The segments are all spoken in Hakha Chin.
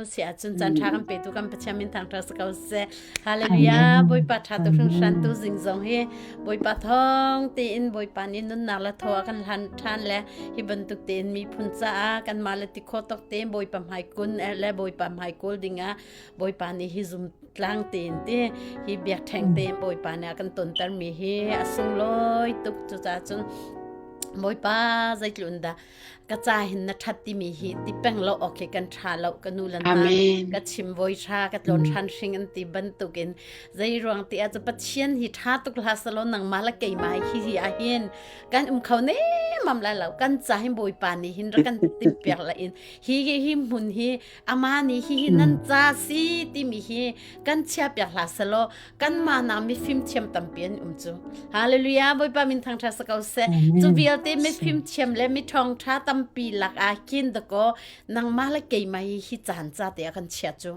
Si ahcun caan ṭha kan petu kan Pathian min thangṭhat si ko seh. Hallelujah. Bawipa ṭha tuk hringhran tu zing zong hi Bawipa thawng tein Bawipa nih nunnak le thaw a kan hlan ṭhan le hi bantuk tein miphun caah kanmah le tikhaw tok tein Bawipa hmai kun le Bawipa hmai kawl dingah Bawipa nih hi zum tlang tein ti hi biakṭheng tein Bawipa nih a kan tonter mi hi a sunglawi tuk cucaah cun Bawipa zeitlun dah ka ca hin na ṭhat timi hi ti peng lo awk hi kan ṭha lo ka nu le hna ka chim voi ṭha ka tlawn ṭhan hring an ti bantukin zei ruang ti ah cu Pathian hi ṭha tuk hlah selaw nangmah le keimah hi hi ah hin kan um kho ne mam lai lo kan ca hin Bawipa nih hin rak kan timh piak la in hi hi hi hmun hi ama nih hi hi nan ca si timi hi kan chia piak hlah selaw kanmah nak mifim thiam tampi an um cu hallelujah bawipa min thangṭhat sa ko seh cu vialte mifim thiam le mi ṭhawngṭha tampi lak ah kin dakaw nangmah le keimah hi hi caan ca te ah kan chia cu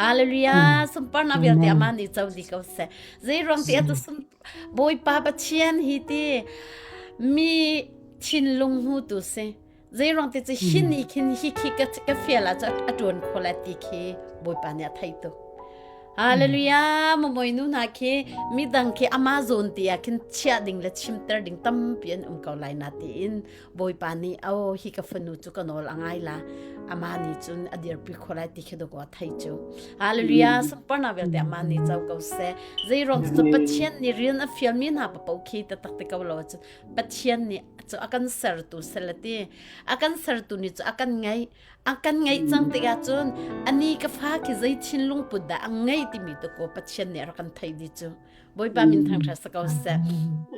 hallelujah sunparnak vialte amah nih co di ko seh zei ruang ti atu sun bawipa pathian hi ti mi thinlung hmu tu si zei ruang ti cu hin i khin hi khi ka ka fial ah cu a ṭuan kho lai ti khi bawipa nih a thei tuk Hallelujah mamoi nu hna khi midang khi Amazon ti ah khin chiah ding le chimter ding tampi an um ko lai na tiin bawipa nih oh hi ka fanu cu ka nawl a ngai la ama nih cun a dirpi kho lai ti khi dawk a thei cu Hallelujah sunparnak vialte ama nih co ko seh zei ruang cu Pathian nih rian a fial mi hna papo khi taktak te ko lo cun Pathian nih cu a kan sertu selati a kan sertu nih cu a kan ngeih a kan ngeih cang tikah cun ani ka fa khi zei thinlung put dah a ngei timi tu ko Pathian nih a rak kan theih dih cu Bawipa min thangṭhat sa ko seh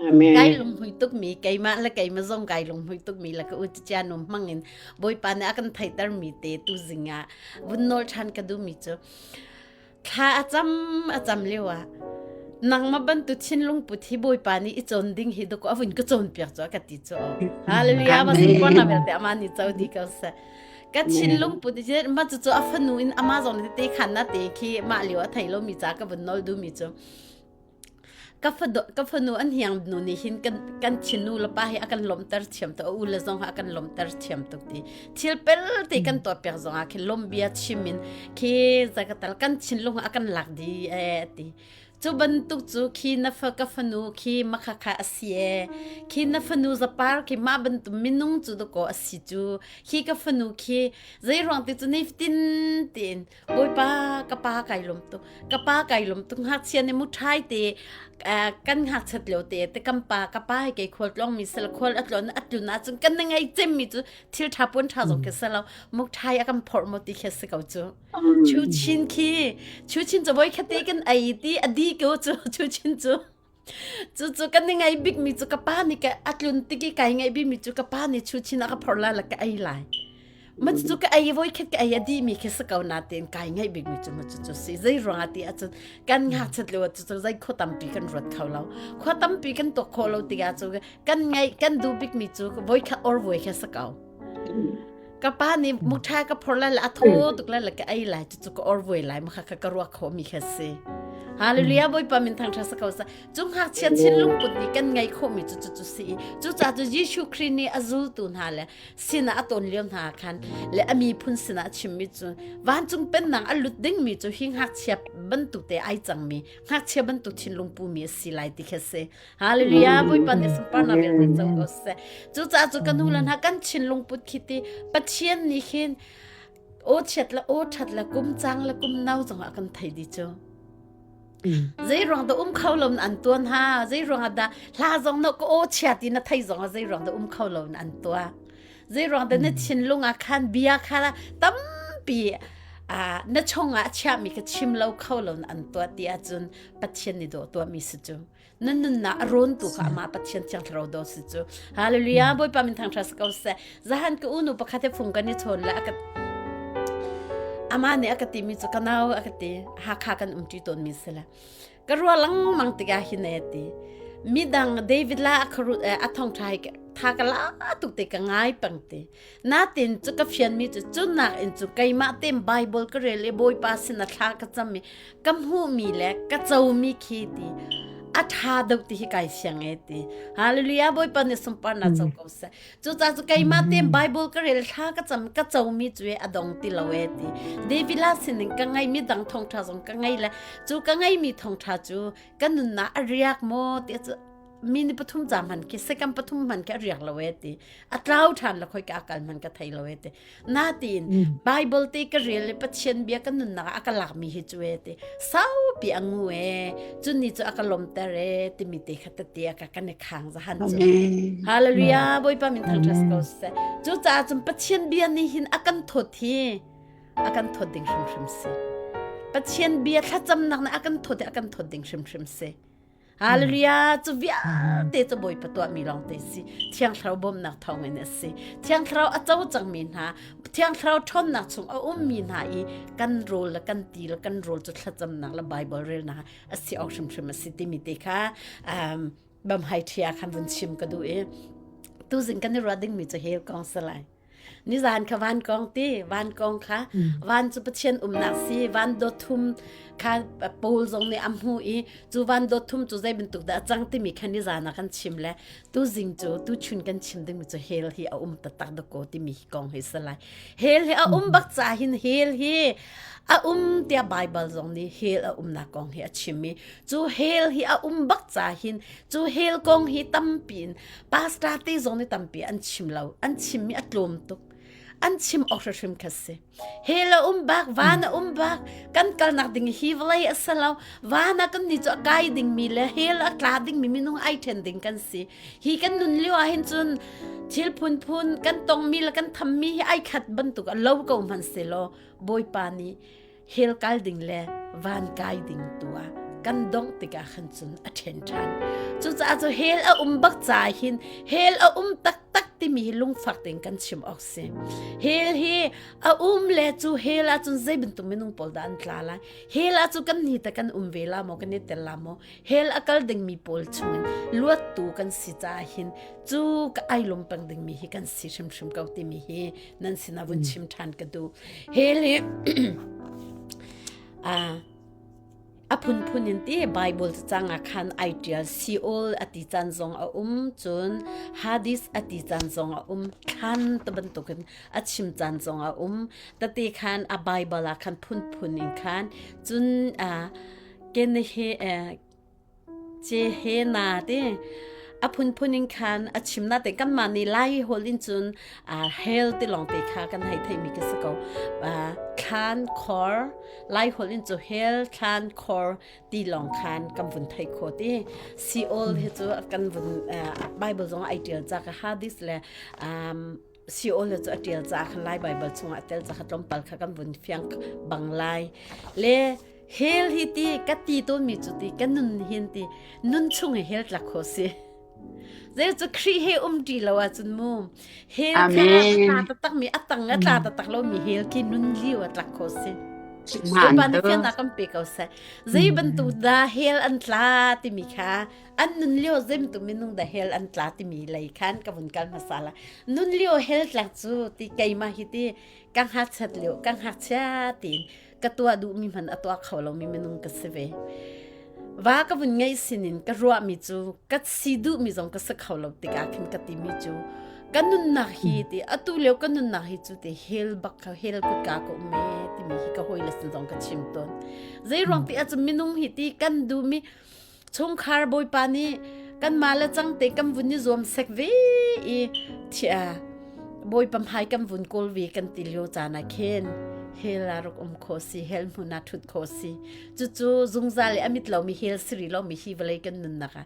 Amen. kai lunghmui tuk mi keimah le keimah zong kai lunghmui tuk mi le ka u cia num hmang in Bawipa nih a kan theihter mi te tu zing ah vun nawl ṭhan ka duh mi cu Thla a cam a cam lio ah nangmah bantuk thinlung put hi Bawipa nih i cawn ding hi dawkaw a vun ka cawnpiak cu a ka ti cu. Hallelujah ma sun na vialte ama nih co di ko seh. Ka thinlung put hi ma cu cu a fanu in ama zong nih te khan na te khi mah lio a thei lo mi ca ka vun nol du mi cu. Ka fanu an hiang nu nih hin kan kan thinnu le pa hi a kan lawmhter thiam tuk a u le zong a kan lawmhter thiam tuk ti thil pel te kan tuah piak zong ah khin lawm bia chim in khi zakatal kan thinlung a kan lak di e ti cu bantuk cu khi na fa ka fanu khi makhakha a si e khi na fanu zapar khi mah bantuk minung cu dako a si cu khi ka fanu khi zei ruang ti cu niftin tiin Bawipa ka pa kai lawm tuk ka pa kai lawm tuk ngakchia nih muṭhai te kan ngakchat lio te te kan pa ka pa hi kei khual tlong mi sel khual a tlon a tlun ahcun kan na ngei cem mi cu thil ṭha puan ṭha zong khi selo mukṭhai a kan phorh mo ti khi si ko cu chu chin khi chu chin cu voi khate kan ei ti a di ko cu chu chin cu cu cu kan i ngai bik mi cu ka pa nih ka a tlun tik i kai ngaih bik mi cu ka pa nih chu chin a ka phorh lai le ka ei lai ma cu ka ei voi khat ka ei a di mi khi si ko na tein kai ngaih bik mi cu ma cu cu si zei ruang ah ti ahcun kan ngakchat lio cu cu zei khua tampi kan ruat kho lo khua tampi kan tuak kho lo tikah cu kan ngaih kan duh bik mi cu voi khat or voi kha si ko ka pa nih mukṭha ka phor lai le a thaw tuk lai le ka ei lai cu ka or vuai lai makha ka ka ruak kho mi kha si Hallelujah Bawipa min thangṭhat sa ko sa cu ngakchia thinlung put nih kan ngeih khawh mi cu cu cu si cu ca cu Jesuh Khrih nih a zultu hna le sinah a ton lio hna khan le a miphun sinah a chimmi cu vancung pennak a lut ding mi cu hi ngakchia bantuk te ai cang mi ngakchia bantuk thinlung pu mi a si lai ti kha si Hallelujah Bawipa nih sunparnak vialte co ko seh. Cucaah cu kan hula hna kan thinlung put khi ti Pathian nih khin aw chiat le aw that le kum cang le kum no zongah kan thei di cu. Zei ruang dah um kho lo an tuan ha zei ruang dah hla zong no ka aw chia ti na thei zong ah zei ruang dah um kho lo an tua zei ruang dah na thinlung ah khan bia kha tampi na chungah a chiahmi ka chim lo kho lo an tua ti ahcun Pathian nih dawh tuahmi si cu na nunnak a rawn tu kha amah Pathian thiang thlarau do si cu hallelujah bawipa min thangṭhat si ko seh zahan ka unu pakhat he fung kan i chawn le aka ama nih a ka timi cu ka nau a ka ti Hakha kan umṭi tawn mi si le ka ruah lengmang tikah hi ne ti midang David la a kharut a thong ṭha hi tha ka la tuk te ka ngai pang te Natin cu ka fianmi cu cunak in cu keimah tein Bible ka rel i Bawipa sin a thla ka cam i ka hmuhmi le ka comi khi ti. A ṭha deuh ti hi kai fiang e ti. Hallelujah Bawipa nih sunparnak co ko seh. Cucaah cu keimah tein Bible ka rel thla ka cam ka comi cu e a dong ti lo e ti. David la sining ka ngeimi dang thawngṭha zong ka ngei le cu ka ngeimi thawngṭha cu ka nunnak a riak maw ti cu mi ni pathum ca hman khi sekam pathum hman khi a riak lo e ti a tlau ṭhan la khoi ka akal hman ka thei lo e ti Natin Bible te ka rel le Pathian bia kan nunnak ah a ka lakmi hi cu e ti saupi a ngu e cun ni cu a ka lomter e timi te kha tete a ka kan i khang zahan cu Hallelujah Bawipa min thangṭhat ko seh cu caah cun Pathian bia nih hin a kan thawt hi a kan thawt ding hrimhrim si Pathian bia thlacamnak nih a kan thawt hi a kan thawt ding hrimhrim si Hallelujah! Cu vialte cu Bawipa tuahmi lawngte si. Thiang Thlarau bawmhnak thawngin a si. Thiang Thlarau a co cangmi hna, Thiang Thlarau ṭhawnnak chung a ummi hna i kan rawl le kan ti le kan rawl cu thlacamnak le Bible relnak a si awk hrimhrim a si timi te kha um, bamhai ṭhia khan vun chim ka duh i tuzing kan i ruah dingmi cu hell kong si lai. Nizan kha van kong ti van kong kha van cu Pathian umnak si van dot thum kha Paul zong nih a hmu i cu van dot thum cu zei bantuk dah a cang timi kha nizan ah kan chim le tu zing cu tu chun kan chim dingmi cu hell hi a um taktak dakaw timi hi kong hi si lai hell hi a um bak ca hin hell hi a um tiah Bible zong nih hell a umnak kong hi a chim i cu hell hi a um bak ca hin cu hell kong hi tampi in Pastor te zong nih tampi an chim lo. An chimmi a tlawm tuk. An chim awk hrimhrim kha si. Hell a um bak, van a um bak, kan kalnak ding hi vawlei a si lo. Van ah kan ni cu a kai dingmi le hell a tla dingmi minung ai ṭhen ding kan si. Hi kan nun lio ah hin cun thil phunphun kan tongmi le kan thammi hi ai khat bantuk a lo ko hmanh selaw Bawipa nih hell kal ding le van kai ding tu ah kan dongh tikah khan cun a ṭhen ṭhan. Cucaah cu hell a um bak ca hin hell a um taktak timi hi lungfak tein kan chim awk si. Hell hi a um le cu hell ah cun zei bantuk minung pawl dah an tla lai. Hell ah cu kan ni ta kan um ve la maw kan i tel la maw? Hell a kal dingmi pawl chungin luattu kan si caah hin cu ka ai lum peng dingmi hi kan si hrimhrim ko timi hi nan sinah vun chim ṭhan ka duh. Hell hi a phunphun in ti Bible cang ah khan ai ṭial Seol a ti caan zong a um cun Hades a ti caan zong a um thlan te bantukin a chim caan zong a um tete khan a Bible ah khan phunphun in khan cun ken he Ce he na ti a phunphun in khan a chim na te kanmah nih lai holh in cun hell ti lawng te kha kan hei theimi ka si ko thlan khor lai holh in cu hell thlan khor ti lawng khan kan vun thei kho ti Seol hi cu kan vun Bible zong ai tial ca ka Hades le Seol cu a ṭial caah khan Lai Baibal chungah a tel ca kha tlawmpal kha kan vun fiang bang lai. Le hell hi ti ka ti tawnmi cu ti ka nun hin ti nun chung i hell tlak kho si. Zei cu Khrih he um ṭi lo ahcun mu hell kha a tla taktak mi a tang a tla taktak lomi hell khi nun liu a tlak kho si. Bawipa nih fiannak kan pe ko seh. Zei bantuk dah hell an tla timi kha an nun lio zemtu minung da hell an tla timi lei khan ka vun kal hmasa la nun lio hell tlak cu ti keimah hi ti ka ngakchiat lio ka ngakchia tiin ka tuah duhmi hman a tuah kho lomi minung ka si ve va ka vun ngeih sinin ka ruahmi cu ka si duhmi zong ka si kho lo tikah khin ka timi cu ka nunnak hi ti atu lio ka nunnak hi cu ti hell bak kha hell kutka ka um e timi hi ka hawi le sin zong ka chim tawn zei ruang ti ahcun minung hi ti kan duhmi Chungkhar Bawipa nih kanmah le cangte kan vun i zuam sek ve i thia Bawipa hmai kan vun kawl ve kan ti lio caan ah khin hell ah rak um kho si hell hmun ah ṭhut kho si cucu zungzal i a mit lomi hell si rih lomi hi vawlei kan nunnak ah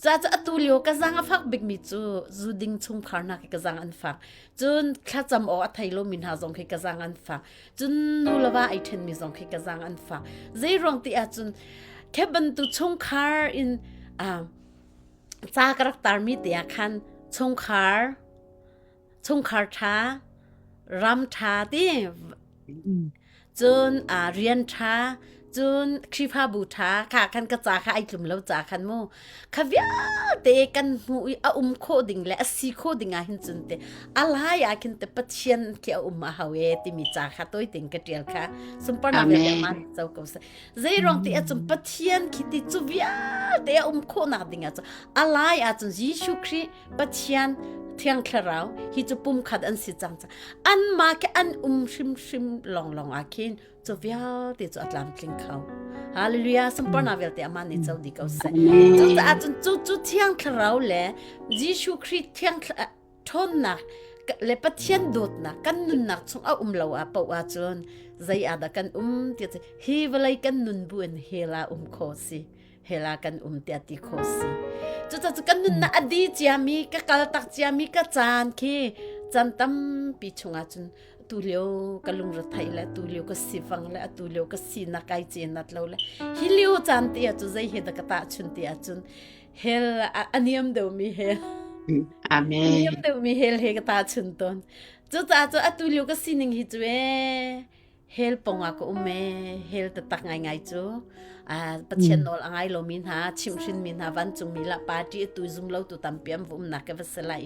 ca cu atu lio ka zang a fak bikmi cu zu ding chungkhar hna khi ka zang an fak cun thlacam awk a thei lomi hna zong khi ka zang an fak cun nu le va ai ṭhenmi zong khi ka zaang an fak zei ruang ti ahcun khe bantuk chungkhar in ca ka rak tarmi te ah khan chungkhar chungkhar ṭha ram ṭha ti cun rian ṭha. Cun Khrihfabu ṭha kha khan ka ca kha ai tlum lo ca khan mu. Kha vialte kan hmuh i a um khawh ding le a si khawh ding ah hin cun te a lai ah khin te Pathian khi a um a hau e timi ca kha toi ting ka ṭial kha sunparnak vialte Amen. man co ko seh. Zei ruang ti ahcun Pathian khi ti cu vialte a um khawhnak ding ah cun a lai ah cun Jesuh Khrih Pathian Thiang Thlarau hi cu pumkhat an si cang ca anmah khi an um hrimhrim lawnglawng ah khin cu vialte cu a tlamtling kho. Hallelujah sunparnak vialte amah nih co dih ko seh. Cucaah cun cu cu Thiang Thlarau le Jesuh Khrih Thiang ṭhawnnak le Pathian dawtnak kan nunnak chung a um lo ah paoh ahcun zei ah dah kan um ti hi vawlei kan nun bu in hell ah um kho si hell ah kan um tiah ti kho si cucaah cu kan nunnak a di ciami ka kal tak ciami ka caan khi caan tampi chungah cun tu lio ka lungretheih le tu lio ka sifang le atu lio ka sinak kai cenat lo le hi lio caan te ah cu zei he dah ka tahchun ti ahcun hell a niam deuhmi hell Amen. a niam deuhmi hell he ka tahchun tawn cucaah cu atu lio ka sining hi cu ee hell pong ah ka um ee hell taktak ngaingai cu Pathian nawl a ngai lomi hna chimhhrinmi hna vancungmi la party atu zum lo tu tampi an va umnak ka va si lai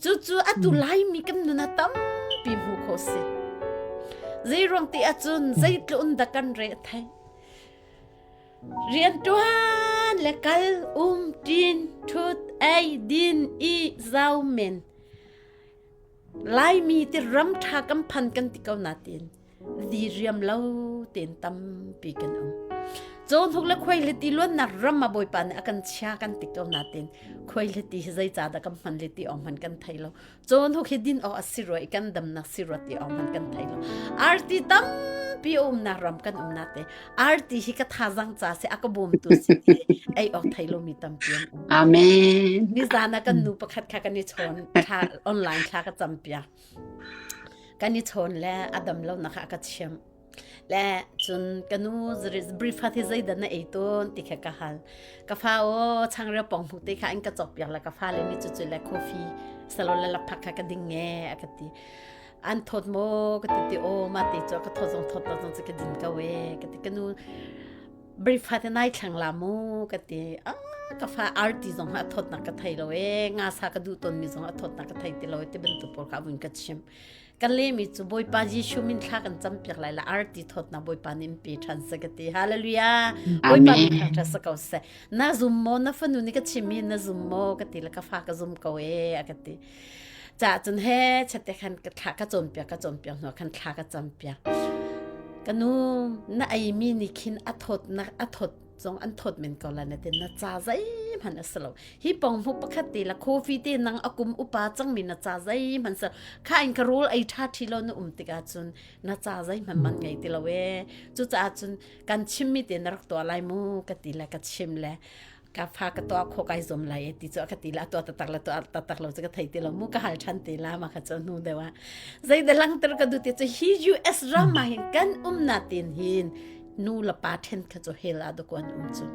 cucu atu laimi kan nun a tampi hmu kho si zei ruang ti ahcun zeitlun dah kan re thei Rianṭuan le kal um ṭin ṭhut ei din i zau men. Laimi ti ram ṭha kan phan kan ti ko natin di riam lo tein tampi kan um. Cawnhuk le khuai le ti luannak ram a Bawipa nih a kan chia kan ti ko natin khuai le ti hi zeica dah kan hman le ti awng hman kan thei lo. Cawnhuk hi din awk a si rua i kan damnak si rua ti awk hmanh kan thei lo. Arti tampi a umnak ram kan umnak te arti hi ka thazang ca si a ka bawmtu si ti ei awk thei lomi tampi an um. Amen. Nizan ah kan nu pakhat kha kan i chawn thla online thla ka campiak. Kan i chawn le a dam lo nak ah ka chimh. Le cun ka nu breakfast hi zeidah na ei tawn ti kha ka hal. Ka fa aw changreu pong hmu te kha in ka cawk piak le ka fale nih cucu le coffee salon le lakphak kha ka ding nge a ka ti. An thawt maw ka ti ti aw ma te cu ka thawt zong thawt lo zong cu ka din ko e ka ti ka nu breakfast nai thlang la mu ka ti. Ah ka fa arti zong a thawt nak ka thei lo e nga sa ka duh tawn mi zong a thawt nak ka thei ti lo e ti bantuk pawl kha vun ka chim. Kan lehmi cu Bawipa Jesuh min thla kan campiak lai la arti thawtnak Bawipa nih in pe ṭhan seh ka ti. Hallelujah. Bawipa min thangṭhat sa ko seh. Na zum maw? Na fanu nih ka chim hi na zum maw? Ka ti le ka fa ka zum ko ee a ka ti. Ca cun he chate khan ka thla ka cawnpiak ka cawnpiak hnu khan thla ka campiak. Ka nu na eimi nih khin a thawtnak a thawt zong an thawt men ko la na tin na ca zeihmanh a si lo hi pong hmu pakhat te la coffee te nang a kum upa cangmi na ca zeihmanh sa kha in ka rawl ei tha thi lo na um tikah cun na ca zeihmanh man ngei ti lo e cucaah cun kan chimmi te na rak tuah lai mu ka ti le ka chim le ka fa ka tuah kho kai zum lai e ti cu ka ti la tuah tatak la tuah tatak lo cu ka thei ti lo mu ka hal than te la ma kha cu nu deuh ah zei de langter ka du ti cu hi US ram ah hin kan um na tin hin nu le pa then kha cu hell ah dawkaw an um cu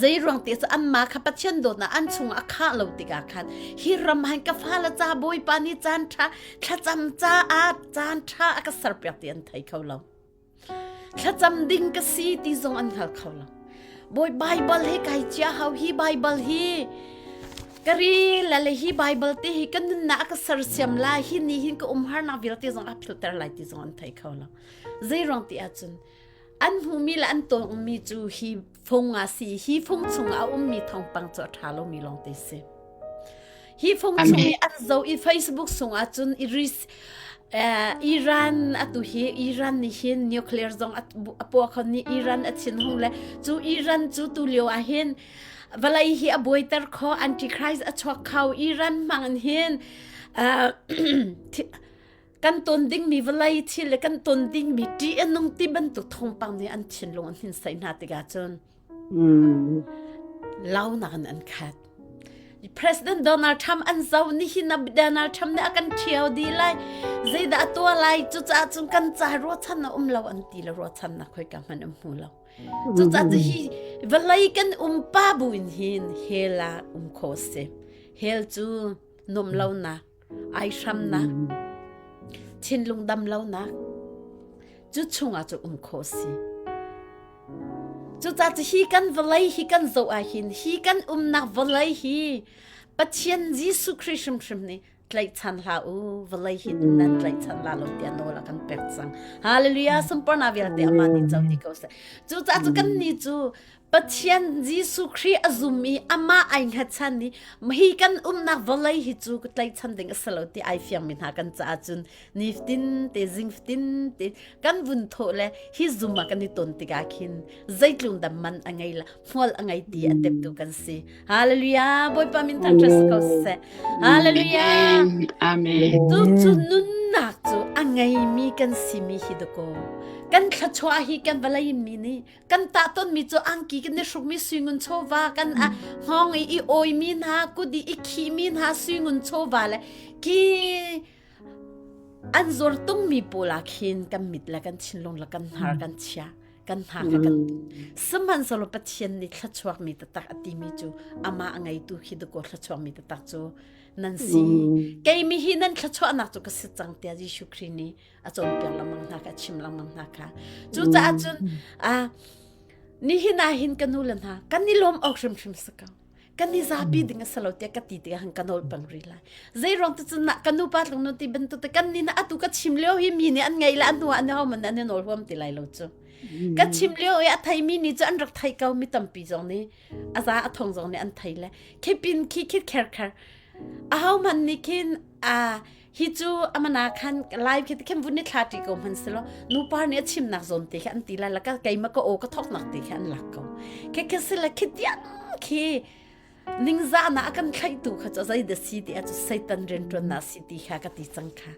zeiruang ti cu anmah kha Pathian dawtnak an chung a khah lo tikah khan hi ram han ka fale ca Bawipa nih caan ṭha thlacam caah caan ṭha a ka serpiak ti an thei kho lo thlacam ding ka si ti zong an hngal kho lo Bawi Bible hi kai chia hau hi Bible hi ka ri la le hi Bible te hi ka nunnak a ka sersiam lai hi ni hin ka umharnak vialte zong a philter lai ti zong an thei kho lo Zeiruang ti ahcun an hmuhmi le an tongmi cu hi fung a si hi fung chungah a ummi thawngpang cu a ṭha lomi lawngte si. Hi fung chung i an zo i Facebook sungah cun Iris Iran atu hi Iran nih hin nuclear zong a puah kho ni Iran a thin hung le cu Iran cu tu lio ah hin vawlei hi a buaiter kho antichrist a chuak kho Iran hmang in hin kan ton dingmi vawlei thil le kan ton dingmi ṭih a nung ti bantuk thawngpang nih an thinlung an hninsaih hna tikah cun launak in an khat. President Donald Trump an zo nihin ah Donald Trump nih a kan ṭhio dih lai zeidah a tuah lai cucaah cun kan ca ruahchan a um lo an ti le ruahchannak khoika hmanh an hmu lo cucaah cu hi vawlei kan um pa buin hin hell ah um kho si hell cu nuam lonak aihramnak thinlung dam lonak cu chungah cu um khawh si. Cucaah cu hi kan vawlei hi kan zoh ah hin hi kan umnak vawlei hi Pathian Jesuh Khrih hrimhrim nih tlaihchan hlah u vawlei hi nan tlaihchan la lo tiah nawl a kan pek cang. Hallelujah sunparnak vialte amah nih co dih ko seh. Cucaah cu kan nih cu Pathian Jesuh Khrih a zum i amah ai hngatchan i hi kan umnak vawlei hi cu ka tlaihchan ding a si lo ti ai fiangmi hna kan caah cun nifatin te zingfatin te kan vun thawh le hi zum ah kan i ton tikah khin zeitlung dam man a ngei la hmual a ngei ti a teptu kan si. Hallelujah! Bawipa min thangṭhat si ko seh. Hallelujah! Amen. Tu cu nunnak cu a ngeimi kan simi hi dakaw. Kan thluachuah hi kan vawlei mi nih kan tah tonmi cu angki kan i hrukmi suingun chawva kan a hngawng i i awimi hna kut i i khihmi hna suingun chawva le ki an zuar tungmi pawl ah khin kan mit le kan thinlung le kan hnar kan chia kan hna kha kan sihmanhsehlaw Pathian nih thluachuakmi taktak a timi cu amah a ngeitu khi dakaw thluachuakmi taktak cu nan si keimi hi nan thluachuahnak cu ka si cang tiah Jesuh Khrih nih a cawnpiak lengmang hna kha a chim lengmang hna kha cucaah cun a nihin ah hin ka nu le hna kan i lawm awk hrimhrim si ko kan i zapi ding a si lo tiah ka ti tikah han ka nawl peng rih lai zei ruang tu cun ka nu pa tlung nu ti bantuk te kan ni na atu ka chim lio hi mi nih an ngei la an hnu ah an ho man an i nawl huam ti lai lo cu ka chim lio i a thei mi nih cu an rak thei ko mi tampi zong nih a za a thong zong nih an thei le khipin khi khit kher kher a ho man nih khin a hi cu amana khan live khi khem vun ni thla ti ko hman selo nupa nih a chimnak zawn te kha an ti lai la ka keima ka o ka thoknak te kha an lak ko ke ke sila khi tiang khi ningza na akan thlai tu kha chu zei da si ti a chu satan rian tuan na si ti kha ka ti cang kha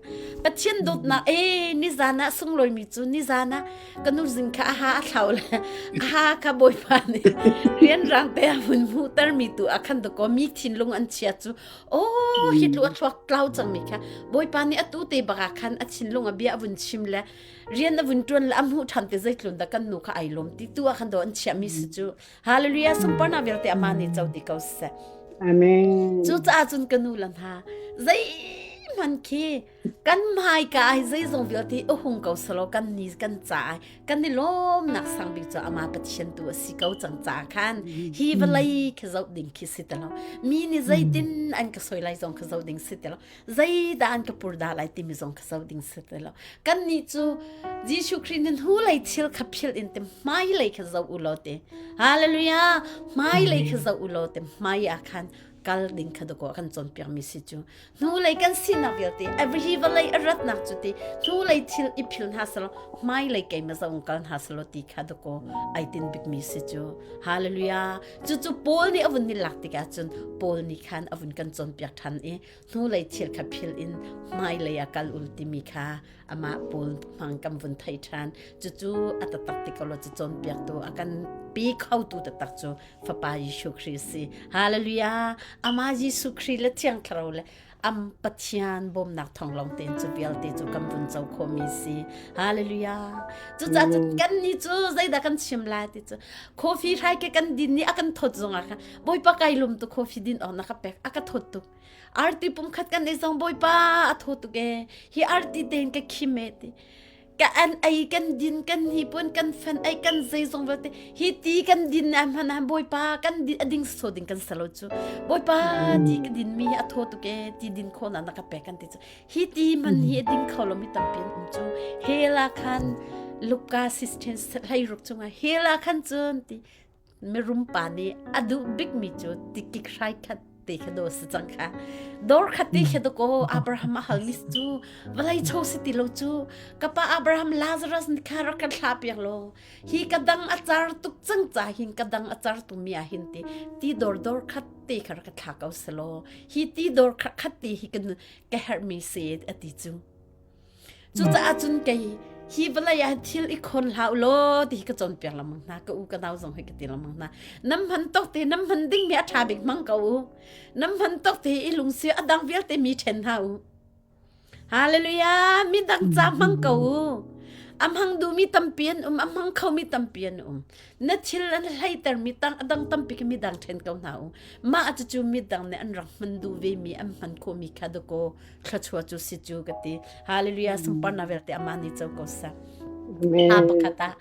pathian dawt na e ni zana sungloi mi chu ni zana ka nu zing kha aha a thlau le aha ka bawipa nih rian rang te a hun mu ter mi tu akhan do ko mi thinlung an chia chu Oh, hi tlu a thluak tlau cangmi kha Bawipa nih atu te bak ah khan a thinlung a bia a vun chim le rian a vun ṭuan le a hmuh ṭhan te zeitlun dah kan nu kha ai lawm ti tu ah khan do an chiahmi si cu Hallelujah sunparnak vialte amah nih co ti ko seh. Amen. Cucaah cun ka nu le hna zeihmanh khi kan hmaika ai zeizong vialte a hung ko selaw kan ni kan ca ai kan i lawmnak sang bik cu ama Pathian tu a si ko cang ca khan hi vawlei khi zoh ding khi si ti lo mi nih zeitin an ka soi lai zong kha zoh ding si ti lo zeidah an ka pur dah lai timi zong kha zoh ding si ti lo kan nih cu Jesuh Khrih nih hnu lei thil kha philh in te hmai lei kha zoh u law te hallelujah hmai lei kha zoh u law te hmai ah khan kal ding kha dakaw kan cawnpiak mi si cu hnulei kan sinak vialte hi vawlei a ratnak cu ti hnulei thil i phil hna selaw hmailei keimah zong kal hna selaw ti kha dakaw ai tin bikmi si cu hallelujah cucu Paul nih a vun ni lak tikah cun Paul nih khan a vun kan cawnpiak ṭhan i hnulei thil kha phil in hmailei ah kal ul timi kha amah Paul hmang kan vun thei ṭhan cucu a taktak ti ko lo cu cawnpiaktu a kan pi khotu taktak cu Fapa Jesuh Khrih si. Hallelujah! Amah Jesuh Khrih le Thiang Thlarau le am Pathian bawmnak thawng lawng tein cu vialte cu kan vun co khomi si. Hallelujah! Cucaah cun kan ni cu zeidah kan chim lai ti cu coffee hrai ke kan din ni a kan thawt zong ah khan Bawipa kai lum tu coffee din awk na ka pek a ka thawt tuk. Arti pum khat kan ei zong Bawipa a thaw tuk e. Hi arti tein ka khim e ti. Ka an ei kan din kan hnipuan kan fen ei kan zeizong vialte hi ti kan din na hman ah bawipa kan din a ding so ding kan salo cu bawipa ti ka din mi hi a thaw tuk e ti din kho na na ka pek kan ti cu hi ti man hi a ding kho lo mi tampi an um cu hela khan Luka 16 hlei ruk chungah hela khan cun ti Mirum pa nih a duh bikmi cu tikik hrai khat te kha do si cang kha. Dor khat te kha ko Abraham a halmi cu vawlei cho si ti lo cu ka pa Abraham Lazarus nih kha rak kan thlah piak law hi ka dang a car tuk cang ca hin ka dang a car tu mi ah hin ti ti dor dor khat te kha rak ka thla ko selaw hi ti dor khat te hi kan ka herhmi si a ti cu. Cucaah cun kei hi vawlei ah thil i khon hlah u law ti hi ka cawnpiak lengmang hna ka u ka nau zong hi ka ti lengmang hna nam hman tok te nam hman ding mi a ṭha bik hmang ko u nam hman tok te i lungsi a dang vialte mi ṭhen hna u Hallelujah mi dang ca hmang ko u a hmang duhmi tampi an um a hmang khomi tampi an um na thil an hleiter mi tang a dang tampi khi mi dang ṭhen ko hna u mah cucu mi dang nih an rak hman duh ve mi an hman khawhmi kha dakaw thluachuah cu si cu ka ti hallelujah sunparnak vialte amah nih co ko seh. Hla pakhat ah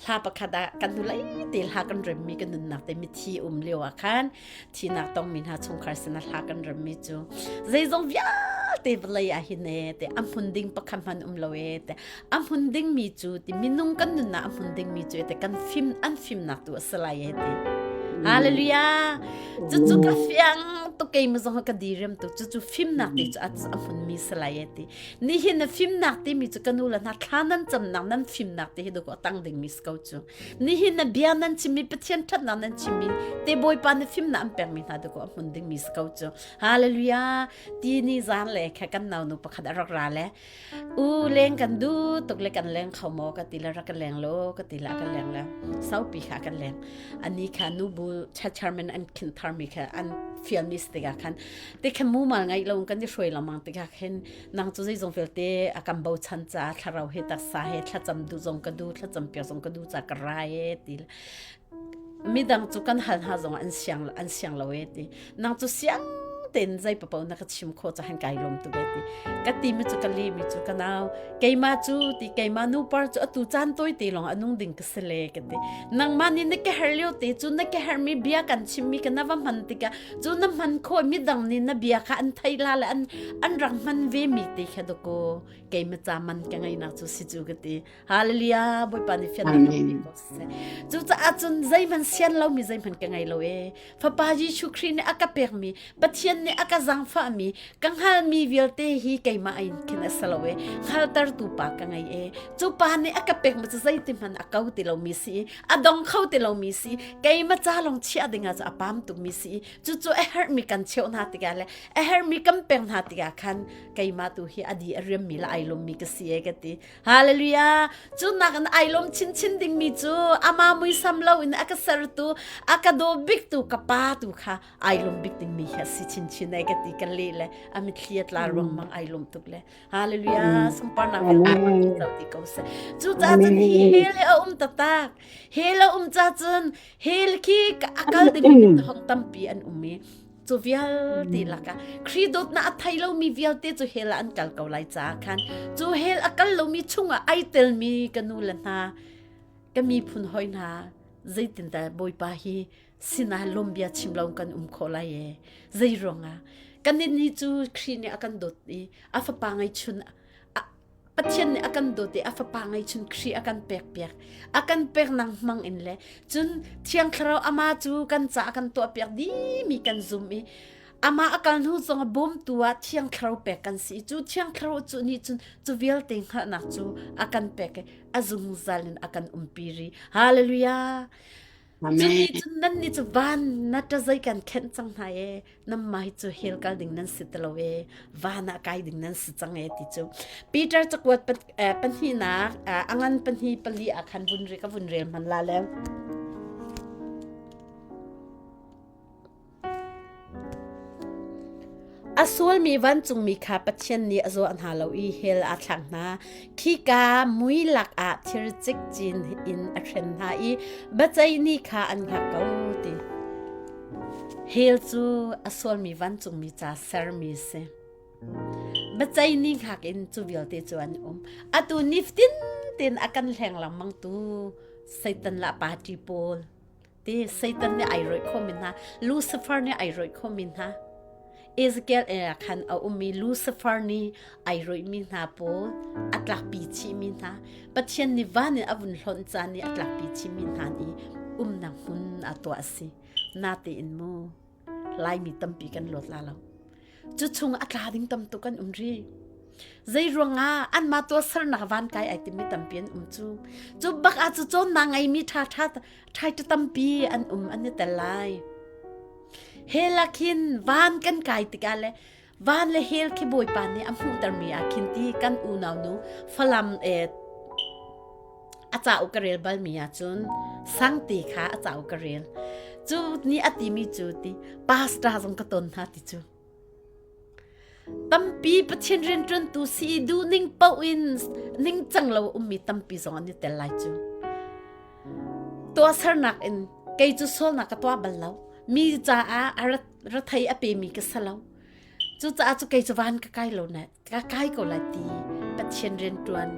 hla pakhat ah kan hnulei te hla kan remmi kan nunnak te mithi um lio ah khan thinak tongmi hna chungkhar sinah hla kan remmi cu zeizong vialte vawlei ah hin e te a hmun ding pakhat hman um lo e te a hmun ding mi cu ti minung kan nunnak a hmun ding mi cu e te kan fim an fimnak tu a si lai e ti Hallelujah cucu ka fiang tu kei ma zong ka direm tu cucu fimnak te cu a hmun mi si lai e ti Nihin na fimnak timi cu ka nu le hna thla nan camnak nan fimnak te hi dawkaw a tang dingmi si ko cu. Nihin na bia nan chimmi Pathian ṭhatnak nan chimmi te Bawipa na fimnak an pekmi hna dawkaw a hmun dingmi si ko cu. Hallelujah. Ti ni zan le kha kan nau nu pakhat a rak ra le u leng kan du tuk le kan leng kho maw ka ti le rak kan leng lo ka ti la kan leng le saupi kha kan leng ani kha nu bu chairman an khin tharmi kha an fialmi si tikah khan te khan mumal ngai lo kan i hruai lengmang tikah khin nang cu zeizong vialte a kan bochan ca thlarau he taksa he thlacam du zong ka du thlacam piak zong ka du ca ka rai e ti midang cu kan hal hna zong an siang an siang lo e ti nang cu siang ten zei papo na ka chim kho cha han kai lom tu be ti ka ti mi cu ka li mi cu ka nau keimah cu ti keimah nu par cu atu caan toi te lawng anung ding ka si le ka ti nangmah nih na ka her lio te cu na ka hermi bia kan chimmi ka na va hman tikah cu na hman khawh mi dang nih na bia kha an thei la le an an rak hman ve mi te kha dako keimah ca man ka ngei nak cu si cu ka ti hallelujah bawipa nih fian nak ko seh cu caah cun zeihmanh sian lo mi zeihmanh ka ngei lo e Fapa Jesuh Khrih nih a ka pekmi Pathian nih a ka zaangfahmi ka hngalmi vialte hi keimah in khin a si lo e hngaltertu pa ka ngei e cu pa nih a ka pekmi cu zeitihmanh a ko ti lomi si i a dong kho ti lomi si keimah ca lawng chiah ding ah cu a pam tukmi si i cucu a herhmi kan cheuh hna tikah le a herhmi kan pek hna tikah khan keimah tu hi a di a riammi le ai lawmmi ka si e ka ti Hallelujah! Cu nak in ai lawm chinchin dingmi cu ama muisam lo in a ka sertu, a ka daw biktu ka pa tu kha ai lawm bik dingmi hi a si chinchin ai ka ti ka le le a mitthli a tla ruangmang ai lawm tuk le Hallelujah! Sunparnak vialte ti ko seh. Cu caah cun hi hell hi a um taktak. Hell a um ca cun hell khi a kal dingmi hong tampi an um i cu vialte lakah Khrih dawtnak a thei lomi vialte cu hell ah an kal ko lai caah khan cu hell a kal lomi chungah ai telmi ka nu le hna ka miphun hoi hna zeitindah Bawipa hi sinah lawmbia chim lo kan um khawh lai e zei ruangah kan nih cu Khrih nih a kan dawt i a fapa ngeichun Pathian nih a kan dawt i a fapa ngeihchun Khrih a kan pekpiak. A kan peknak hmang in le cun Thiang Thlarau ama cu kan ca a kan tuahpiak dihmi kan zum i amah a kal hnu zong a bawmtu ah Thiang Thlarau pek kan si i cu Thiang Thlarau cu nih cun cu vialte hngalhnak cu a kan pek i a zungzal in a kan umpi rih. Hallelujah! Cu ni cun nan nih cu van na ṭazei kan khenh cang hna e nanmah hi cu hell kal ding nan si ti lo e van ah kai ding nan si cang e ti cu Peter cakuat pahnihnak a ngan pahnih pali ah khan vun re ka vun rel hman la le A sualmi vancungmi kha Pathian nih a zuah hna lo i hell aa thlak hna. Khika mui lakah thir cikcin in a hren hna i biaceih ni kha an hngak ko ti. Hell cu a sualmi vancungmi ca sermi a si. Biaceih ni hngak in cu vialte cu an um. Atu nifatin tein a kan hleng lengmang tu Satan la party pawl ti Satan nih ai rawih khomi hna Lucifer nih ai rawih khomi hna Ezekiel eh khan a ummi Lucifer nih ai rawihmi hna pawl a tlakpi chihmi hna Pathian nih van in a vun hlonh caan i a tlakpi chihmi hna nih umnak hmun a tuah a si natein mu Laimi tampi kan luat la lo Cu chung a tla ding tam tuk an um rih. Zei ruangah anmah tuahsernak van kai ai timi tampi an um cu. Cu bak ah cu cawnnak ngeimi ṭha ṭha ṭhai tampi an um an i tel lai. Hell ah khin van kan kai tikah le van le hell khi Bawipa nih a hmuhtermi ah khin ti kan unau nu Falam eh a cauk ka rel balmi ahcun sangte kha a cauk ka rel cu nih a timi cu ti pastor zong ka ton hna ti cu tampi pathian rianṭuantu si duh ning paoh in ningcang lo ummi tampi zong an i tel lai cu tuahsernak in kei cu sualnak ka tuah bal lo mi caah a rathei a pemi ka si lo cucaah cu kei cu van ka kai lo na ka kai ko lai ti Pathian rianṭuan.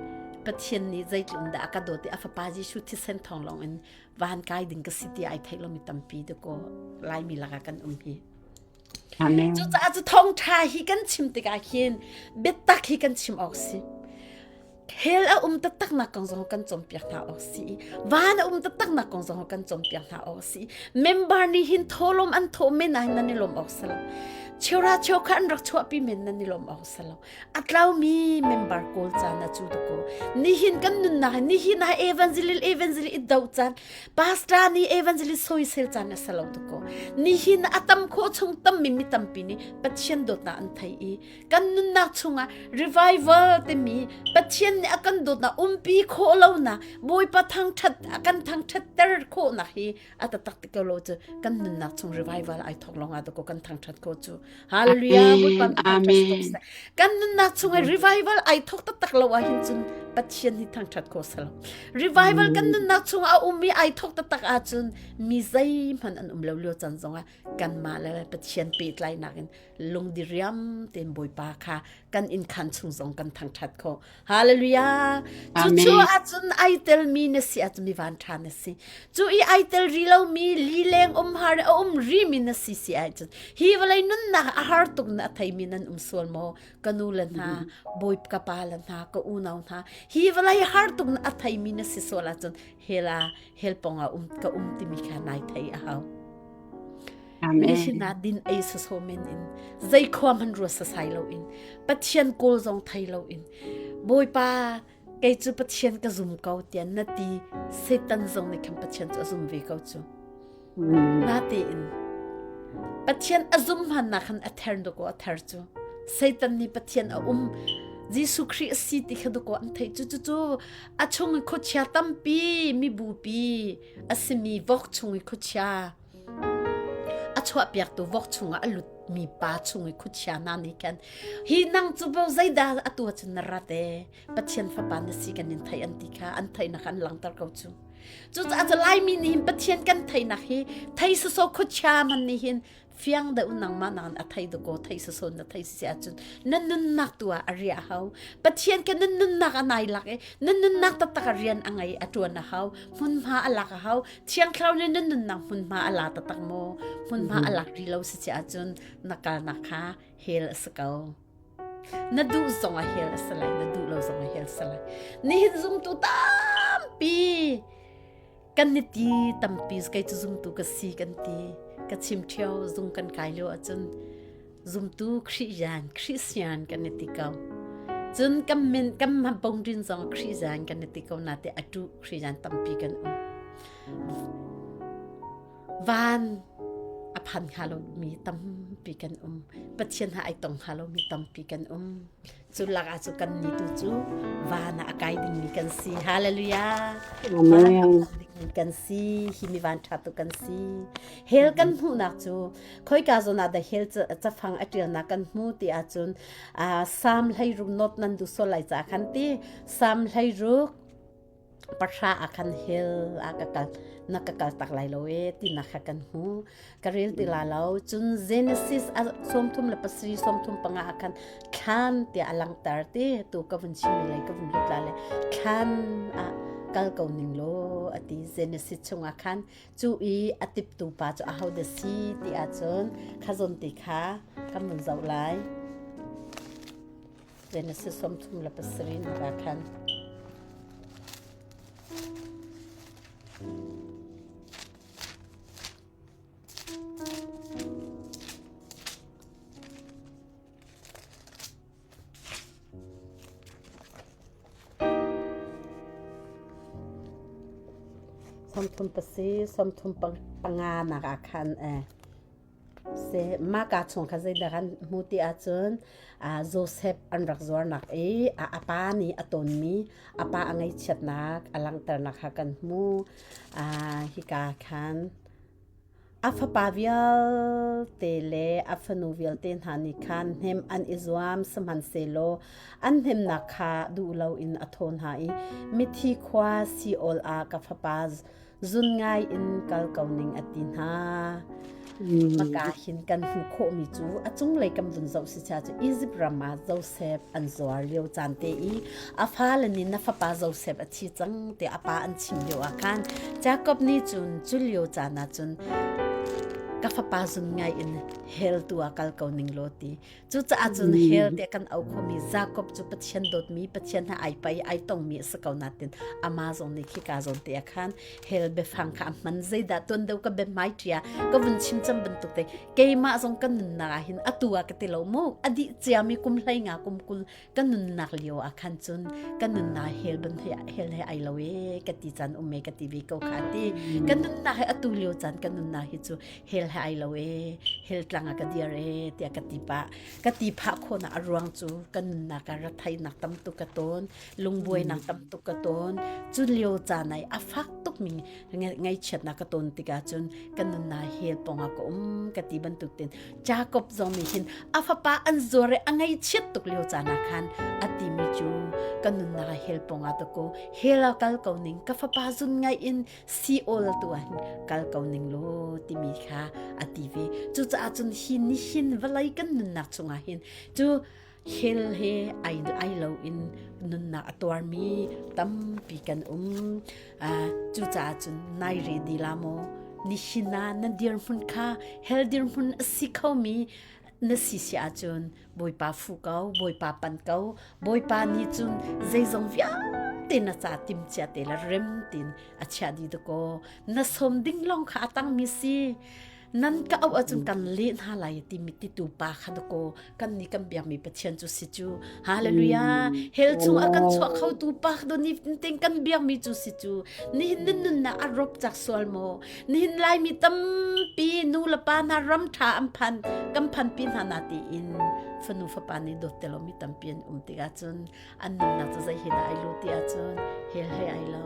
Pathian nih zeitluk dah a ka dawt i a fapa Jesuh thisen thawng lawng in van kai ding ka si ti ai theih lomi tampi dakaw Laimi lakah kan um hi. Amen. Cucaah cu thawngṭha hi kan chim tikah hin biatak hi kan chim awk si. Hell a um taktak nak kong zong kan cawnpiak hna awk si. Van a um taktak nak kong zong kan cawnpiak hna awk si. Member nih hin tholom an thawh men ah hin nan i lawm awk si lo. Cheura cheukha an rak chuahpi men nan i lawm awk si lo. A tlaumi member kawl caan a cu ko. Nihin kan nunnak hi nihin ah evangelist evangelist i do caan pastor nih evangelist soisel caan a si lo ko. Nihin a tam khawh chung tammi mi tampi nih Pathian dawtnak an thei i kan nunnak chungah revival timi Pathian nih a kan dawtnak umpi khawh lonak Bawipa thangthat a kan thangthatter khawhnak hi a taktak ti ko lo cu kan nunnak chung revival ai thok lawng ah ko kan thangthat ko cu hallelujah Bawipa Amen. Kan nunnak chung i revival ai thok taktak lo ah hin cun Pathian hi thangthat ko salo. Revival kan nunnak chung a um i ai thok taktak ahcun mi zeihmanh an um lo lio caan zongah kanmah le Pathian pehtlainak in lungdiriam tein Bawipa kha kan inn khan chung zong kan thangthat kho. Hallelujah. Cu Amen. cu ahcun ai telmi na si ahcun mi van ṭha na si. Cu i ai tel ri lomi lileng um har a um rimi na si si ahcun hi vawlei nunnak a har tuk na a theimi nan um sual maw? Ka nu le hna, bawi ka pa le hna, ka unau hna, hi vawlei har tuk na a theimi na si sual ahcun hela hel pong ah um ka um timi kha nai thei a hau. Amen. Nihin ah din ei saso men in zei khua hman rua sasai lo in Pathian kawl zong thei lo in Bawipa kei cu Pathian ka zum ko tiah na ti Satan zong nih khan Pathian cu a zum ve ko cu na tein Pathian a zum hman nak khan a ther ko a ther cu Satan nih Pathian a um Jesuh Khrih a si ti kha duko an theih cu cu cu a chung i khuachia tampi mibupi a simi vok chung i khuachia A chuahpiaktu vok chungah a lutmi pa chung i khuachia hna nih khan hi nang cu bo zeidah atu ahcun na rat ee Pathian fapa na si kan in theih an ti kha an theihnak an langhter ko cu. Cucaah cu Laimi nih hin Pathian kan theihnak hi thei soso khuachia man nih hin fiang deuh nangmah nang a thei dakaw thei soso na thei si ahcun na nunnak tu ah a riah hau Pathian ke nan nunnak a nai lak i nan nunnak taktak a rian a ngei a ṭuan a hau hmunhma a lak a hau Thiang Thlarau nih nan nunnak hmunhma a la taktak maw? Hmunhma a lak rih lo si si ahcun na kalnak kha hell a si ko. Na duh zong ah hell a si lai, na duh lo zong ah hell a si lai. Nihin zumtu tampi kan ni ti tampi kei cu zumtu ka si kan ti. Ka chim ṭheo zung kan kai lio ahcun zumtu Khrihyan Christian kan i ti ko. Cun kan min kan bongrin zong Khrihyan kan i ti ko na te atu Khrihyan tampi kan um. Van a phan hnga lo mi tampi kan um. Pathian ha ai tong hnga lo mi tampi kan um. Cu lak ah cu kan ni tu cu van ah a kai dingmi kan si. Hallelujah. Van ah a phan dingmi kan si. Hi mi van ṭha tu kan si. Hell kan hmuhnak cu khoika zawn ah dah hell cafang a ṭialnak kan hmu ti ahcun Salm 16 not nan duh sual lai ca khan ti Salm 16 pahra ah khan hell ah ka kal na ka kal tak lai lo e tinak kha kan hmu ka rel ti la lo cun Genesis a 37 35 ah khan thlan tiah a langter ti tu ka vun chimmi lei ka vun lut la le thlan ah kal ko ning law ati Genesis chungah khan Cu i a tiptu pa cu ahodah si ti ahcun kha zawn ti kha kan vun zoh lai. Genesis 37 nak ah khan. Sawmthum pasi, sawmthum panga nak ah khan eh se maka chung kha zeidah kan hmu ti ahcun Joseph an rak zuarnak i a pa nih a tonmi a pa a ngaihchiatnak a langhternak kha kan hmu. Hika khan A fapa vialte le a fanu vialte hna nih khan hnemh an i zuam, sihmanhsehlaw an hnemhnak kha duh loin a thaw hna i mithi khua Sheol ah ka fapa zun ngai in kal ko ning a ti hna. Maka hin kan hmuh khawhmi cu a cunglei kan vun zoh si cha cu Egypt ram ah Joseph an zuar lio caan te i a fale nih na fapa Joseph a thi cang tiah a pa an chim lio ah khan Jacob nih cun cu lio caan ah cun ka fapa zun ngai in hell tu ah kal ko ning law ti. Cucaah cun hell tiah kan auh khomi Jacob cu Pathian dawtmi Pathian he ai pai ai tongmi a si ko natin ama zong nih khika zawn te ah khan hell biafang kha a hman. Zeidah tuan deuh ka biahmai ṭia ka vun chim cang bantuk te keimah zong ka nunnak ah hin atu ah ka ti lo mu a dih ciami kum hlei nga kum 20 ka nunnak lio ah khan cun ka nunnak hell ban he hell he ai lo e ka ti caan um e ka ti ve ko kha ti. Ka nunnak he atu lio caan ka nunnak hi cu hell he ai lo e hell tlang ah ka dir e tiah ka ti pah ka ti phah khawhnak a ruang cu ka nunnak ah rathainak tam tuk ka tawn, lungbuainak tam tuk ka tawn. Cu lio caan ai a fak tuk mi ngaihchiatnak ka tawn tikah cun ka nunnak hell pong ah ka um ka ti bantuk tin Jacob zong nih hin a fapa an zuar i a ngaihchiat tuk lio caan ah khan a timi cu ka nunnak hell pong ah ko hell ah kal ko ning, ka fapa zun ngaih in Seol tu ah hin kal ko ning law timi kha a ti ve. Cucaah cun hi nihin vawlei kan nunnak chungah hin cu hell he ai ai lo in nunnak a tuarmi tampi kan um. Cucaah cun nai ready la maw? Nihin ah na dirhmun kha hell dirhmun a si khomi na si si ahcun Bawipa fu ko, Bawipa pan ko. Bawipa nih cun zeizong vialte na ca timcia te le rem tin a chiah dih dakaw. Na sawm ding lawng kha a tangmi si. Nan ka auh ahcun kan leh hna lai timi titu pa kha dakaw kan nih kan biakmi Pathian cu si cu. Hallelujah. Hell chung a kan chuah khotu pa kha ni tin kan biakmi cu si cu. Nihin nan nunnak a rop cak sual maw? Nihin Laimi tampi nu le pa hna ram ṭha an phan kan phanpi hna na tiin fanu fapa nih dawt te lomi tampi an um tikah cun an nunnak cu zei he dah ai lo ti ahcun hell he ai lo.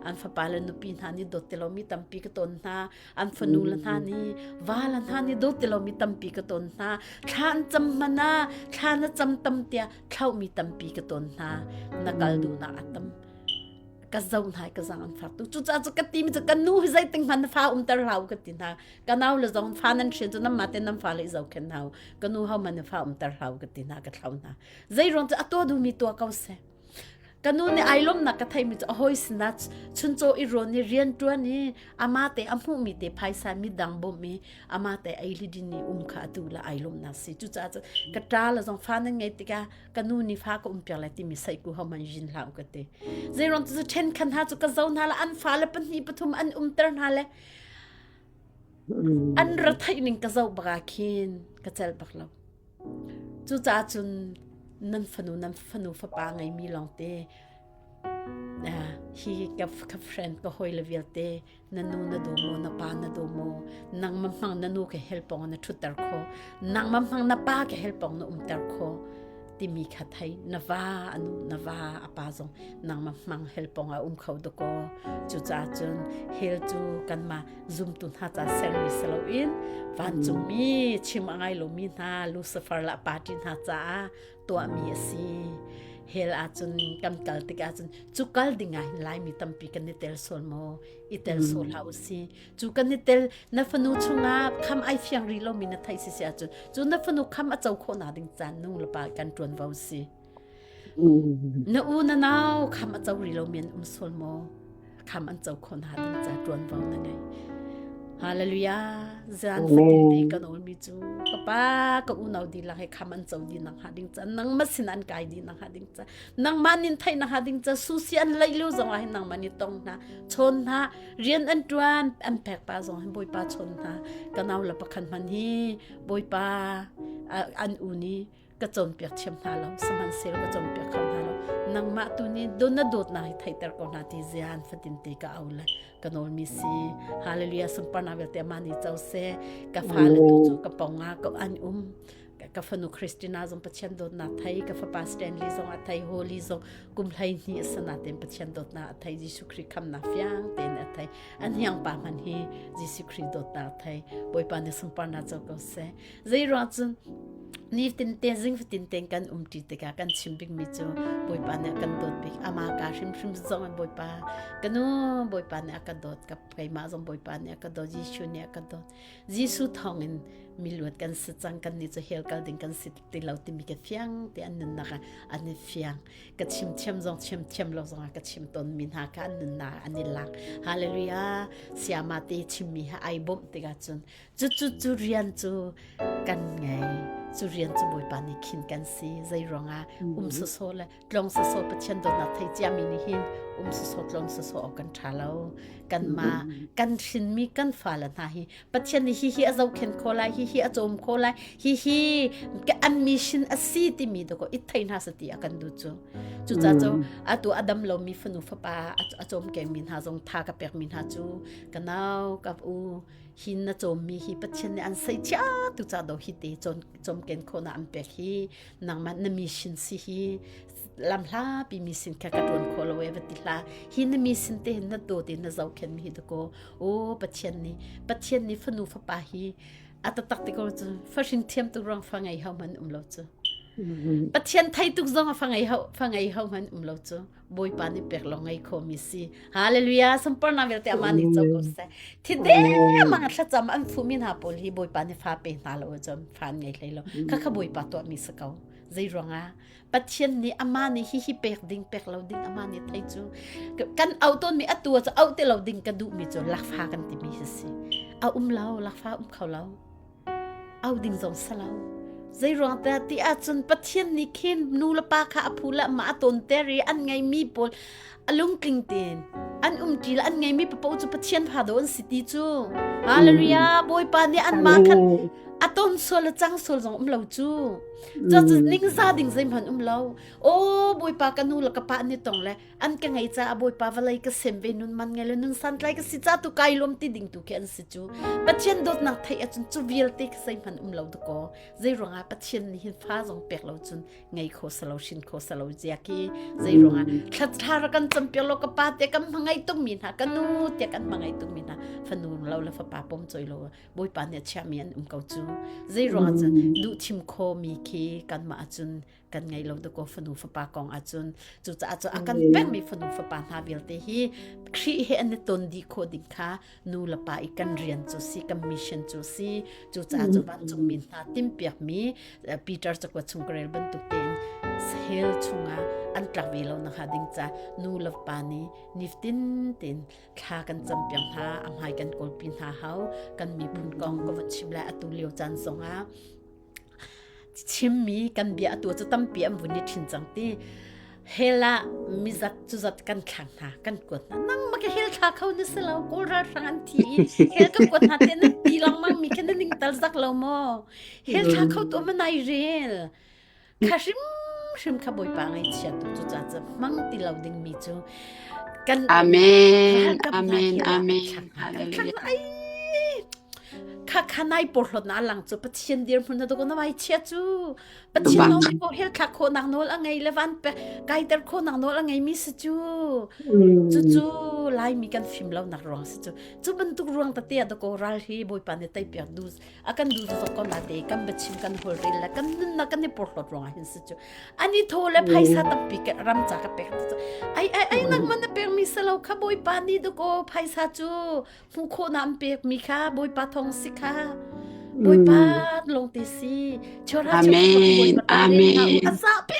An fapa le nupi hna nih dawt te lomi tampi ka ton hna. An fanu le hna nih va le hna nih dawt te lomi tampi ka ton hna. Thla an cam hmanh ah thla na cam tam tiah thlauhmi tampi ka ton hna. Na kal duhnak a tam. Ka zo hna ka zang an fak tu. Cucaah cu ka ti mi cu ka nu hi zeiting hmanh na fa umter hlah u ka ti hna. Ka nau le zong fa nan hrin cu nan mah te nan fa le i zohkhenh hna u. Ka nu ho man na fa umter hlah u ka ti hna, ka thlau hna. Zei ruang cu a tuah duhmi tuah ko seh. Ka nu nih ai lawmnak ka theimi cu a hawi sinah chuncaw i rawn i rian ṭuan i ama te a hmuhmi te phaisa midang bawmh i ama te ei li din i um kha atu la ai lawmnak si. Cucaah cu ka ṭa le zong fa nan ngei tikah ka nu nih fa ka um piak lai timi saiku ho man jin hlah ka ti. Zeiruang cu ṭhen khan hna cu ka zo hna le an fale pahnih pathum an umter hna le an ra theih ning ka zoh bak ah khin ka celh bak lo. Cucaah cun nan fanu nan fanu fapa ngeimi lawngte hi ka ka friend ka hawi le vialte na nu na daw maw, na pa na daw maw? Nangmah hmang na nu ke helpong na ṭhutter kho, nangmah hmang na pa ke helpong na umter kho timi kha thei. Na va anu na va a pa zong nangmah hmang helpong a um kho dakaw. Cucaah cun hell cu kanmah zumtu hna ca sermi si loin vancungmi chim a ngai lomi hna Lucifer le a party hna caah tuahmi a si. Hell ahcun kan kal tikah cun cu kal ding ah hin Laimi tampi kan i tel sual maw? I tel sual hlah usih. Cu kan i tel na fanu chungah kham ai fiang rih lomi na theih si si ahcun cu na fanu kham a co khawh nak ding caan nu le pa kan ṭuanvo si. Na u na nau kham a co rih lomi an um sual maw? Kham an co khawh hna ding ca ṭuanvo na ngei. Hallelujah. Zan fatin te kan mi cu ka pa ka unau dihlak he kham an co dih nak hnga ding ca nangmah sin an kai dih nak hnga ding ca nangmah nin theih nak hnga ding ca susi an laih lio zong ah hin nangmah nih tong hna chawn hna rian an ṭuan an pek pa zong hin Bawipa chawn hna. Ka nau le pakhat hman hi Bawipa an u nih ka cawnpiak thiam hna lo, sihmanhsehlaw ka cawnpiak kho hna lo. Nangmah tu nih don na dawtnak hi theihter ko hna ti zian fatin te ka au le ka nawlmi si. Hallelujah. Sunparnak vialte amah nih co seh. Ka fale tu cu ka pong ah ka an um. Ka fanu Christina zong Pathian dawtnak thei, ka fapa Stanley zong a thei, Holly zong kum 12 a tein Pathian dawtnak a thei, Jesuh Khrih khamnak fiang tein a thei. An hiang pa hman hi Jesuh Khrih dawtnak a thei. Bawipa nih sunparnak co ko seh. Zei ruang cun? Nitin te zing fatin ten kan um ṭi tikah kan chim bikmi cu Bawipa nih a kan dawt bik. Amah ka hrimhrim zong in Bawipa ka nu Bawipa nih a ka dawt ka keimah zong Bawipa nih a ka dawt Jesuh nih a ka dawt. Jesuh thawngin miluat kan si cang kan nih cu hell kal ding kan si ti lo timi ka fiang te an nunnak ah an i fiang. Ka chim thiam zong chim thiam lo zong ah ka chim tawn mi hna kha an nunnak ah an i lak. Hallelujah. Siama te chimmi ha ai bawmh tikah cun Cucu cu rian cu kan ngei. Cu rian cu Bawipa nih khin kan si. Zei ruangah um soso le tlong soso Pathian dawtnak thei ciami nih hin um soso tlong soso awk kan ṭha lo. Kanmah kan hrinmi kan fale hna hi Pathian nih hihi a zohkhenh khawh lai, hihi a cawm khawh lai, hihi an mission a si timi dawkaw i thei hna sati a kan duh cu. Cucaah cu atu a dam lomi fanu fapa a cawmkengmi hna zong tha ka pekmi hna cu ka nau ka u hi na cawmmi hi Pathian nih an sei chia tu ca do hi te cawm cawmken khawhnak an pek hi nangmah na mission si hi lam hla pi mi sin kha ka tuan kho lo e va ti hla hi na mi sin te na do te na zohkhen mi hi dako o Pathian nih Pathian nih fanu fapa hi a taktak te ko cu fahrin thiam tuk ruang fa ngei ho man um lo cu Pathian thei tuk zong a fa ngei ho fa ngei ho man um lo cu Bawipa nih pek lo ngei kho mi si. Hallelujah. Sunparnak vialte amah nih co ko seh. Thi de mang thlacam an fu mi hna pawl hi Bawipa nih fa pe hna lo cun fa an ngei hlei lo. Kha kha Bawipa tuah mi si ko. Zei ruangah Pathian nih amah nih hi hi pek ding pek lo ding amah nih thei cu kan au tawn mi atu cu au te lo ding ka duh mi cu lakfa kan ti mi hi si. A um lo lakfa um kho lo. Au ding zong si lo. Zeiruang dah ti ahcun Pathian nih khin nu le pa kha a phu le amah a tawnter i an ngeimi pawl a lungtling tein an umṭi le an ngeimi paoh cu Pathian fa dawh an si ti cu. Hallelujah! Bawipa nih anmah khan a ton sual le cang sual zong um lo cu. Cucu ningza ding zeihmanh um lo. Aw Bawipa ka nu le ka pa an i tong le an ka ngei caah Bawipa vawlei ka sem ve nun man ngei le nun santlai ka si ca tu kai lawm ti ding tu khi an si cu Pathian dawtnak theih ahcun cu vialte kha zeihmanh um lo dakaw zei ruangah Pathian nih hin fa zong pek lo cun ngei kho salo hrin kho salo zia khi zei ruangah thla thla ra kan campiak lo ka pa te kan hmangai tuk mi hna ka nu te kan hmangai tuk mi hna fanu lo le fapa pom choi lo Bawipa nih a chiahmi an um ko cu zei ruangah cun duh thim kho mi khi kanmah ahcun kan ngei lo dakaw fanu fapa kong ahcun cucaah cu a kan pekmi fanu fapa hna vialte hi Khrih he an i ton dih khawh ding kha nu le pa i kan rian cu si kan mission cu si cucaah cu vancungmi hna timpiakmi Peter cakuat chung ka rel bantuk tein hell chungah an tlak ve lo nakhnga ding ca nu le pa nih niftin tein thla kan campiak hna a hmai kan kawlpi hna hau kan miphun kong ka vun chim lai atu lio caan zongah Chimmi kan bia atu cu tampi an vun i ṭhin cang ti. Hell ah mizat cuzat kan thlak hna, kan kuat hna. Nang ma ka hell thla kho na si lo, Kawl ralhrang an thi i hell ka kuat hna te na ti lengmang mi kha na ning tal zak lo maw? Hell thla kho tu ma nai rel. Kha hrimhrim kha Bawipa ngaihchia tuk cu ca cu hmang ti lo ding mi cu kan Amen. ralkap hna Amen. hell ah kan Amen. thlak hna, kan thlak Hallelujah. hna. Ai! Kha kha nai porhlawt na lang cu Pathian dirhmun na doko na vai chia cu Pathian lawng ko hel thlak khawhnak nawl a ngei le van pe kaiter khawhnak nawl a ngei mi si cu cu cu Laimi kan fim lo nak ruang si cu cu bantuk ruang tete ah doko ral hi Bawipa nih tei piak du a kan du zok ko na te kan biachim kan hol rel le kan nunnak kan i porhlawt ruang ah hin si cu ani tho le phaisa tampi ka ram ca ka pek cu ai ai ai nang man na pek mi salo kha Bawipa nih doko phaisa cu hmuh khawhnak an pekmi kha Bawipa thawng si kha Bawipa lawng te si chora Amen Amen a za pe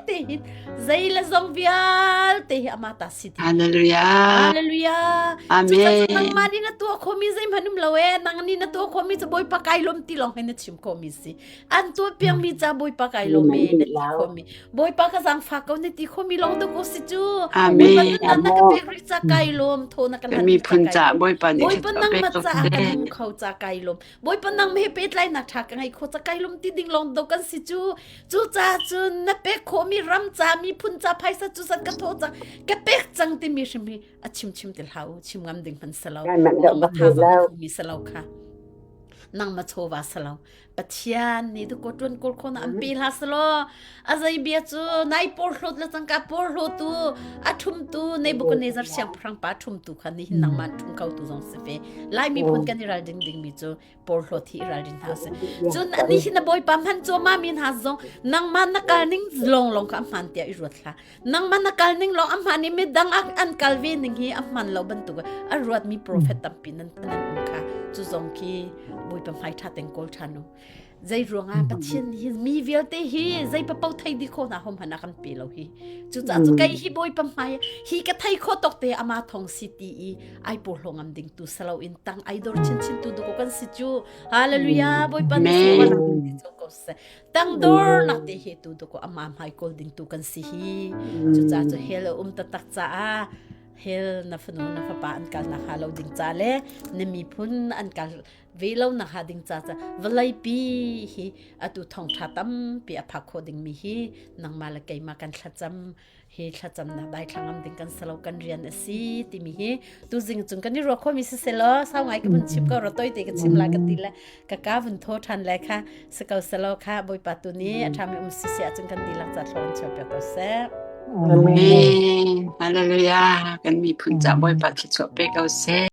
te hin zei le zong vialte hi ama ta si ti Hallelujah Hallelujah Amen nangmah nih na tuah khomi zeihmanh um lo e nang nih na tuah khomi cu Bawipa kai lawm ti lawng hin na chim khomi si An tuah piangmi ca Bawipa kai lawm e na ti khomi. Bawipa ka zaangfak ko na ti khomi lawng dawk o si cu. Bawipa Amen. nunnak na ka pek rih ca kai lawm thaw na ka Kan hlan miphun ca Bawipa nih Bawipa thluachuah nang pek ma ko ca ka seh. hmu kho ca kai lawm. Bawipa nang he pehtlainak tha ka ngei kho ca kai lawm ti ding lawng dawk kan si cu. Cu ca cun na pek khawhmi ram ca miphun ca phaisa cu zat ka thaw cang ka pek cang timi hrim hi a chim chim ti hlah u chim ngam ding hman selo. Ngai manh deuh bak Tha lo. mi selo kha. Nangma chawva salo. Pathian nih tu ko tuan kol khona an pe hla salo. A zei bia cu nai porhlawt le cangka porhlawtu a thumtu Nebuchadnezzar siangpahrang pa thumtu kha ni hin nangmah thum kho tu zong si ve. Lai miphun kan i ral ding ding mi cu porhlawt hi i ralrin hna seh. Cun ani hi na bawipa hman cuahmah mi hna zong nangmah na kal ning lawng lawng kha a hmaan tiah i ruat hlah. Nangmah na kal ning lawng a hmaan i midang an kal ve ning hi a hmaan lo bantuk a ruatmi prophet tampi nan nan um kha cu zong khi bawipa hmai ṭha teng kawl ṭhan u. Zei ruangah Pathian hi mi vialte hi zei papo thei di kho hna hom hana kan pe lo hi. Cucaah cu kei hi bawipa hmai hi ka thei kho tok te ama thong si ti i ai porhlaw ngam ding tu salo in tang ai dor chin chin tu duko kan si cu hallelujah bawipa nih ko se tang dor nak te hi tu duko ama hmai kawl ding tu kan si hi cucaah cu hell a um taktak caah hell na fanu na fapa an kal nak ha lo ding ca le na miphun an kal ve lo nak ha ding ca ca vawlei pi hi atu thong tha tampi a phak kho ding mi hi nangmah le keimah kan thlacam hi thlacamnak daithlang am ding kan salo kan rian a si timi hi tuzing cung kan i ruah khomi si selaw sau ngai ka vun chim ko ro toi te ka chim la ka ti le ka ka vun tho than le kha se ko selo kha bawipa tu ni a thami um si si ahcun kan dihlak ca thlon cheu pe ko seh Amen. Hallelujah. Kan miphun ca Bawipa thluachuah pe ko seh.